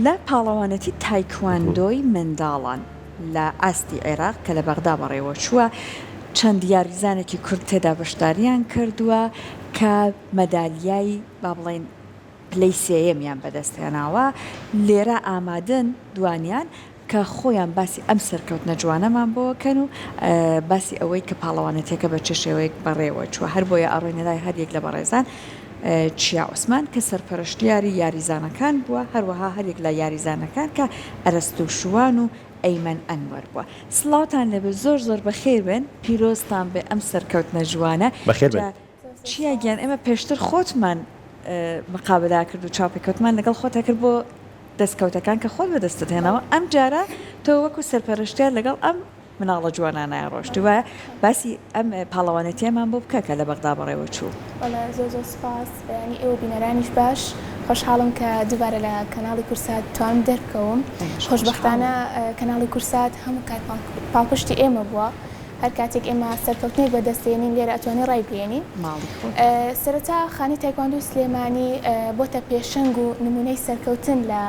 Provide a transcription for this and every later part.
لە پاڵەوانێتی تایکواندۆی منداڵان لە ئاستی عێراق کە لە بەغدا بەڕێوەچووە، چەند یاریزانێکی کورد تێدا بەشداریان کردووە کە مەدالیای با بڵێین پلەی سێیەمیان بەدەستهێناوە، لێرە ئامادەن دوانیان کە خۆیان باسی ئەم سەرکەوتنە جوانەمان بۆ کەن و باسی ئەوەی کە پاڵەوانێتیەکە بە چ شێوەیەک بەڕێوە چووە، هەربۆیە ئەڕۆینە لای هەر یەک لە بەڕێزان چیا عوسمان کە سەرپەرشتیاری یاریزانەکان بووە، هەروەها هەر یەک لە یاریزانەکان کە ئەرەستوو شوان و ئەیمەن ئەنوەر بووە. سڵاوتان لێبێ زۆر زۆر بەخێر بێن پیرۆزتان بێ ئەم سەرکەوتنە جوانە. بەخێر بێن. جا چیا گیان ئێمە پێشتر خۆتمان مقابلە کرد و چاوپێکەوتمان لەگەڵ خۆتا کرد بۆ دەستکەوتەکان کە خۆت بەدەستت هێناوە ئەم جارە تۆ وەکو سەرپەرشتیار لەگەڵ ئەم مناڵە جوانانەیا ڕۆشتی وایە باسی ئەم پاڵەوانێتیەمان بۆ بکە کە لە بەغدا بەڕێوە چوو. بەڵێ زۆر زۆر سوپاس بەیانی ئێوە بینەرانیش باش خۆشحاڵم کە دووبارە لە کەناڵی کورسات توانم دەربکەوم خۆشبەختانە کەناڵی کورسات هەموو کات پاڵپشتی ئێمە بووە هەر کاتێک ئێمە سەرکەوتنێک بەدەست دێنین لێرە ئەتوانین ڕایبگەیەنین. سەرەتا خانەی تایکواندۆی سلێمانی بۆتە پێشەنگ و نمونەی سەرکەوتن لە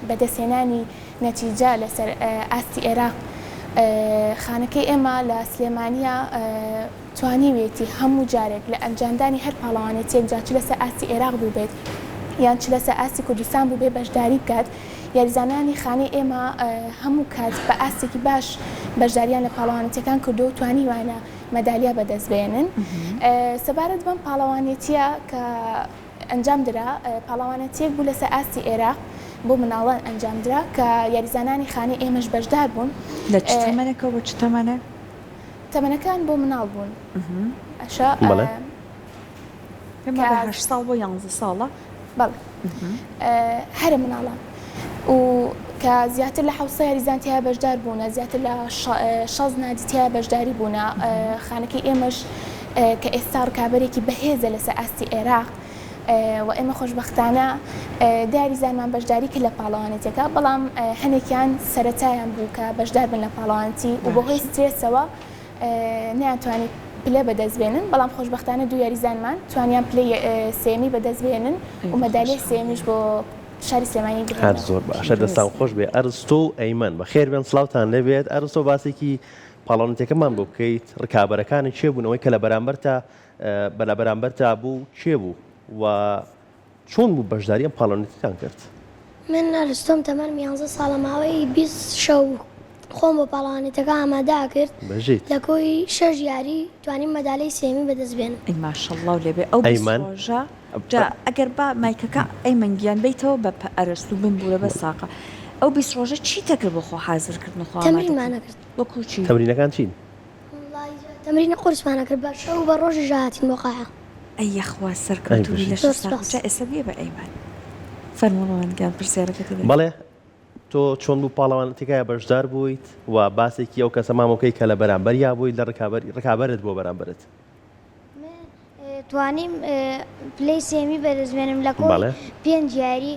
بەدەستهێنانی نەتیجە لەسەر ئاستی ئێراق. خانەکەی ئێمە لە سلێمانییە توانیوێتی هەموو جارێک لە ئەنجامدانی هەر پاڵەوانێتییەک جا چ لەسەر ئاستی ئێراق بووبێت یان چ لەسەر ئاستی کوردستان بووبێت بەشداری بکات. یاریزانانی خانەی ئێمە هەموو کات بە ئاستێکی باش بەشداریان لە پاڵەوانێتیەکان کردووە و توانیویانە مەدالیا بەدەست بێنن. سەبارەت بەم پاڵەوانێتیە کە ئەنجام درا، پاڵەوانێتیەک بوو لەسەر ئاستی ئێراق بۆ مناڵان ئەنجام درا کە یاریزانانی خانەی ئێمەش بەشدار بوون. لە چ تەمەنێکەوە بۆ چ تەمەنێک؟ تەمەنەکان بۆ مناڵ بوون. ئەشە بەڵێ. پێم وابێ هەشت ساڵ بۆ یانزە ساڵە. بەڵێ هەرە مناڵان و کە زیاتر لە حەوسە یاریزان تیا بەشدار بوونە زیاتر لە شەست نادی تیا بەشداری بوونە خانەکەی ئێمەش کە ئێستا ڕکابەرێکی بەهێزە لەسەر ئاستی عێراق و ئێمە خۆشبەختانە داریزانمان بەشداری کرد لە پاڵەوانێتەکە بەڵام هەنێکیان سەرەتایان بوو کە بەشدار بن لە پاڵەوانێتی و بەهۆی سترێسەوە نەیانتوانی پلە بەدەست بێنن، بەڵام خۆشبەختانە دوو یاریزانمان توانیان پلەی سێیەمی بەدەست بهێنن و مەدالیای سێیەمیش بۆ شاری سلێمانی بهێنن. هەر زۆر باشە دەستان خۆش بێ ئەرستۆ و ئەیمەن بەخێر بێن سڵاوتان لێبێت ئەرستۆ باسێکی پاڵەوانێتیەکەمان بۆ بکەیت ڕکابەرەکانی کێ بوون ئەوەی کە لە بەرامبەرتا بە لە بەرامبەرتا بوو کێ بوو و چۆن بوو بەشداری ئەم پاڵەوانێتیتان کرد؟ من ئەرستۆم تەمەنم یانزە ساڵە ماوەی 20 شەو خۆم بۆ پاڵەوانێتەکە ئامادە ئەکرد بژیت. لە کۆی شەش یاری توانیم مەدالیای سێیەمی بەدەست بێنم. ئەی ماشەڵڵاو لێبێ ئەو 20 ئەیمەن. ڕۆژە جا ئەگەر با مایکەکە ئەیمەن گیان بەیتەوە بە ئەرەستوو بمبورە بەس ساقە ئەو 20 ڕۆژە چیتە کرد بۆ خۆ حازر کردن و خۆ ئامادە تەمرینمان کردن ئەکرد. وەکوو چی؟ تەمرینەکان چین؟ وەڵایی جا تەمرینی قورسمان ئەکرد بە شەو و بە ڕۆژیش ئەهاتین بۆ قاعە. ئەی یەخوا ئەی سەرکەوتوبی بژیت. لەشت زۆر ساغ سوپاس. جا ئێستا بیە بە ئەیمەن فەرموو ڕەوەند گیان پرسیارەکەتی لێ. بەڵێ تۆ چۆن بوو پاڵەوانێتیەکە بەشدار بوویت و باسێکی ئەو کەسە مامۆ بکەی کە لە بەرامبەریا بوویت لە ڕکابەری ڕکابەرت بووە بەرامبەرت؟ من توانیم پلەی سێیەمی بەدەست بێنم لە کۆی بەڵێ. پێنج یاری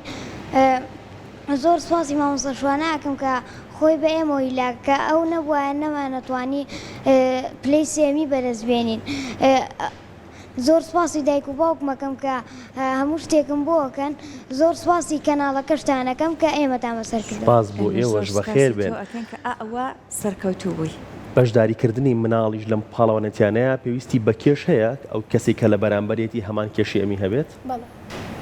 زۆر سوپاسی مامۆستا شوانە ئەکەم کە خۆی بە ئێمەوە هیلاک کە ئەو نەبوایە نەمانەتوانی پلەی سێیەمی بەدەست بێنین زۆر سوپاسی دایک و باوکم ئەکەم کە هەموو شتێکم بۆ ئەکەن زۆر سوپاسی کەناڵەکەشتان ئەکەم کە ئێمەتان بەسەر کردووە. سوپاس بۆ ئێمەش زۆر ئێوەش سوپاسی بەخێر تۆ بێن. ئەکەین کە ئا ئەوە سەرکەوتوو بووی. بەشداری کردنی مناڵیش لەم پاڵەوانێتیانەیا پێویستی بە کێش هەیە ئەو کەسەی کە لە بەرامبەریەتی هەمان کێشی ئەمی هەبێت؟ بەڵێ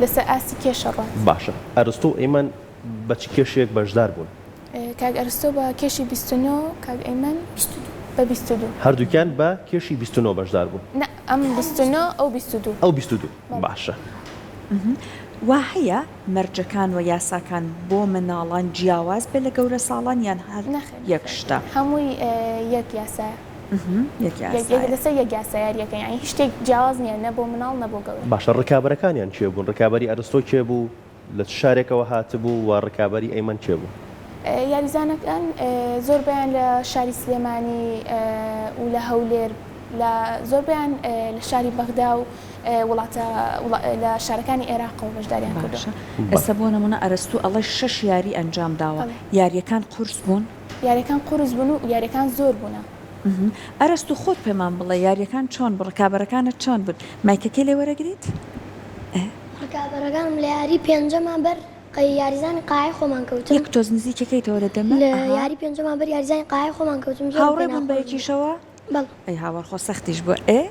لەسەر ئاستی کێش ئەڕوات. باشە ئەرستۆ و ئەیمەن بە چ کێشێک بەشدار بوون؟ کاک ئەرستۆ بە کێشی 29، کاک ئەیمەن بە 22. هەردووکیان بە کێشی 29 بەشدار بوون؟ نا ئەم 29 ئەو 22. ئەو 22 باشە. وا هەیە مەرجەکان و یاساکان بۆ مناڵان جیاواز بێ لە گەورە ساڵان یان هەر نەخێر یەک نەخێر شتە؟ هەمووی یەک یاسایە. یەک یاسایە. لەسەر یەک یاسا یاریەکەن یانی هیچ شتێک جیاواز نییە نە بۆ مناڵ نە بۆ گەورە. باشە ڕکابەرەکانیان کێ بوون؟ ڕکابەری ئەرستۆ کێ بوو؟ لە چ شارێکەوە هاتبوو و ڕکابەری ئەیمەن کێ بوو؟ یاریزانەکان زۆربەیان لە شاری سلێمانی و لە هەولێر لە زۆربەیان لە شاری بەغدا و وڵاتە لە شارەکانی ئێراقەوە بەشداریان کردووە. باشە ئێستا بۆ نموونە ئەرەستوو ئەڵێ شەش یاری ئەنجام داوە، یارییەکان قورس بوون؟ یارییەکان قورس بوون و یارییەکان زۆر بوونە. ئەرەستوو خۆت پێمان بڵێ یارییەکان چۆن بوو، ڕکابەرەکانت چۆن بوون؟ مایکەکەی لێ وەرەگریت؟ ڕکابەرەکانم لە یاری پێنجەمان بەر. یاریزانی قاعەی خۆمان کەوتم. یەک تۆز نزیکەکەیتەوە لە دەمت لە ئەها. یاری پێنجەمان بەر یاریزانی قاعەی خۆمان کەوتم زۆرم پێ هاوڕێ بوون بە ناخۆش بوو. یەکیشەوە؟ بەڵێ. ئەی هاوار خۆ سەختیش بوو ئێ.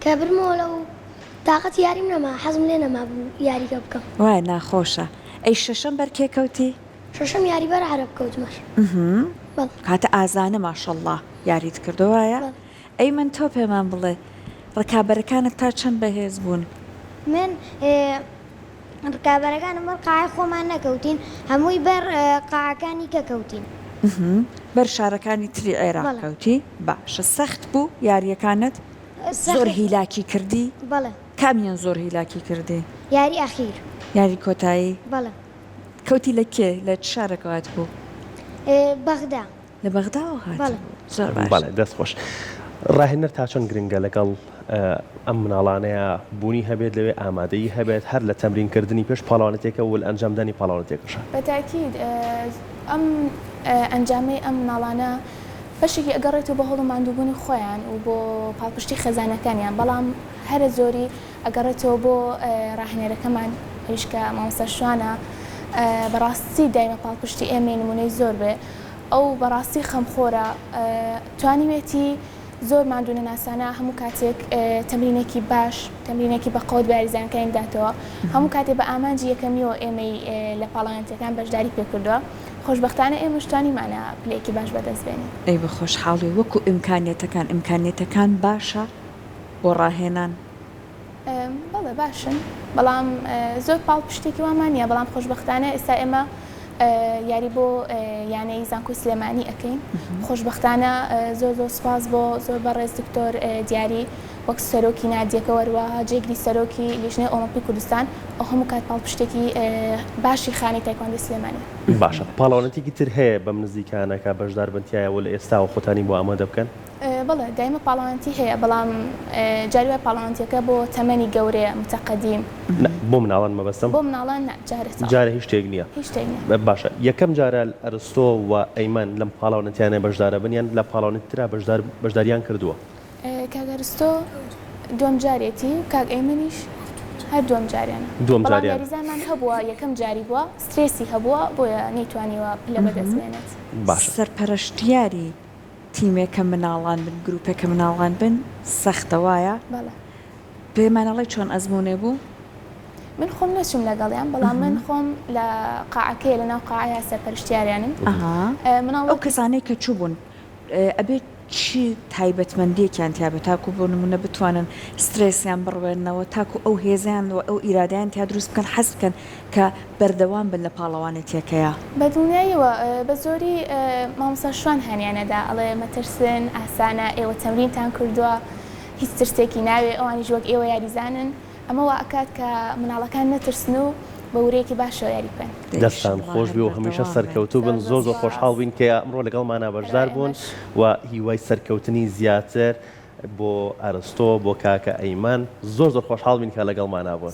کە برمەوە لەو تاقەتی یاریم نەما حەزم لێ نەمابوو یاریکە بکەم. وایە ناخۆشە. ئەی شەشەم بەر کێ کەوتی؟ شەشەم یاری بەر عەرەب کەوتمە. بەڵێ. کاتە ئازانە ماشەڵڵا یاریت کردوە وایە؟ بەڵێ. ئەیمەن تۆ پێمان بڵێ ڕکابەرەکانت تا چەند بەهێز بوون؟ من ڕکابەرەکانم بەر قاعەی خۆمان نەکەوتین هەمووی بەر قاعەکانی کە کەوتین. بەر شارەکانی تری عێراق کەوتی؟ باشە سەخت بوو یاریەکانت؟ زۆر هیلاکی کردی؟ بەڵێ. کامیان زۆر هیلاکی کردی؟ یاری ئەخیر. یاری کۆتایی؟ بەڵێ. کەوتی لە کێ؟ لە چ شارەکەوە هاتبوو؟ بەغدا. لە بەغداوە بەڵێ. هاتبوو زۆر باشە. بەڵێ دەست خۆش. ڕاهێنەر تا چەند گرنگە لەگەڵ ئەم مناڵانەیا بوونی هەبێت لەوێ ئامادەیی هەبێت هەر لە تەمرین کردنی پێش پاڵەوانێتیەکە و لە ئەنجامدانی پاڵەوانێتیەکەشا؟ بە تاکید ئەم ئەنجامەی ئەم مناڵانە بەشێکی ئەگەڕێتەوە بۆ هەوڵ و ماندووبوونی خۆیان و بۆ پاڵپشتی خێزانەکانیان بەڵام هەرە زۆری ئەگەڕێتەوە بۆ ڕاهێنەرەکەمان ئەویش کە مامۆستا شوانە بەڕاستی دایمە پاڵپشتی ئێمەی نمونەی زۆر بێ ئەو بەڕاستی خەمخۆرە توانیوێتی زۆر ماندوونەناسانە هەموو کاتێک تەمرینێکی باش تەمرینێکی بە قەوت بە یاریزانەکانی بداتەوە هەموو کاتێ بە ئامانجی یەکەمیەوە ئێمەی لە پاڵەوانێتیەکان بەشداری پێکردووە خۆشبەختانە ئێمەش توانیمانە پلەیەکی باش بەدەست بێنین. ئەی بە خۆشحاڵی وەکو ئیمکانیەتەکان ئیمکانیەتەکان باشە بۆ ڕاهێنان؟ بەڵێ باشن بەڵام زۆر پاڵپشتێکی وامان نییە بەڵام خۆشبەختانە ئێستا ئێمە یاری بۆ یانەی زانکۆی سلێمانی ئەەکەین خۆشببختانە زۆر زۆر سپاس بۆ زۆر بەڕێز دکتۆر دیاری وەک سەرۆکی نادیەکە وەروەها جێگری سەرۆکی لیژنەی ئۆڵۆمپی کوردستان ئەو هەموو کات پاڵپشتێکی باشی خانەی تایکواندۆی سلێمانیە. باشە پاڵەوانێتیکی تر هەیە بەم نزیکانە کە بەشدار بن تیایا و لە ئێستاوە خۆتانی بۆ ئامادە بکەن؟ بەڵێ دایمە پاڵەوانێتی هەیە بەڵام جاری وایە پاڵەوانێتیەکە بۆ تەمەنی گەورەیە متقدیم. نا بۆ مناڵان مەبەستم. بۆ مناڵان نا جارێ تەواو. جارێ هیچ شتێک نییە. هیچ شتێک نییە. باشە یەکەم جارە ئەرستۆ و ئەیمەن لەم پاڵەوانێتیانە بەشدارە بن یان لە پاڵەوانێتی ترا بەشدار بەشداریان کردووە؟ کاک ئەرستۆ دووەم جارێتی و کاک ئەیمەنیش هەر دووەم جاریانە. دووەم بەڵام جاریانە. یاریزانمان هەبووە یەکەم جاری بووە سترێسی هەبووە بۆیە نەیتوانیوە پلە بەدەست بێنێت. باشە. سەرپەرشتیاری تیمێک کە مناڵان بن گروپێک کە مناڵان بن سەختە وایە؟ بەڵێ. پێمان ئەڵێی چۆن ئەزموونێ بوو؟ من خۆم نەچووم لەگەڵیان بەڵام من خۆم لە قاعەکەیە لەناو قاعەیە سەرپەرشتیاریانم. ئەها. مناڵ ئەو کەسانەی کە چووبوون ئەبێ چ تایبەتمەندیەکیان تیابێت تاکو بۆ نمونە بتوانن سترێسیان بڕوێننەوە تاکو ئەو هێزەیان و ئەو ئیرادەیان تیا دروست بکەن حەز بکەن کە بەردەوام بن لە پاڵەوانێتیەکەیا؟ بە دڵنیاییەوە بە زۆری مامۆستا شوان هانیان ئەدا ئەڵێ مەترسن ئاسانە ئێوە تەمرینتان کردووە هیچ ترسێکی ناوێ ئەوانیش وەک ئێوە یاریزانن ئەمە وا ئەکات کە مناڵەکان نەترسن و بە ورەیەکی باشەوە یاری بکەن. دەستتان خۆش بێ و هەمیشە سەرکەوتوو بن زۆر زۆر خۆشحاڵ بووین کە ئەمڕۆ لەگەڵمانا بەشدار بوون و هیوای سەرکەوتنی زیاتر بۆ ئەرستۆ بۆ کاکە ئەیمەن زۆر زۆر خۆشحاڵ بین کە لەگەڵمانا بوون.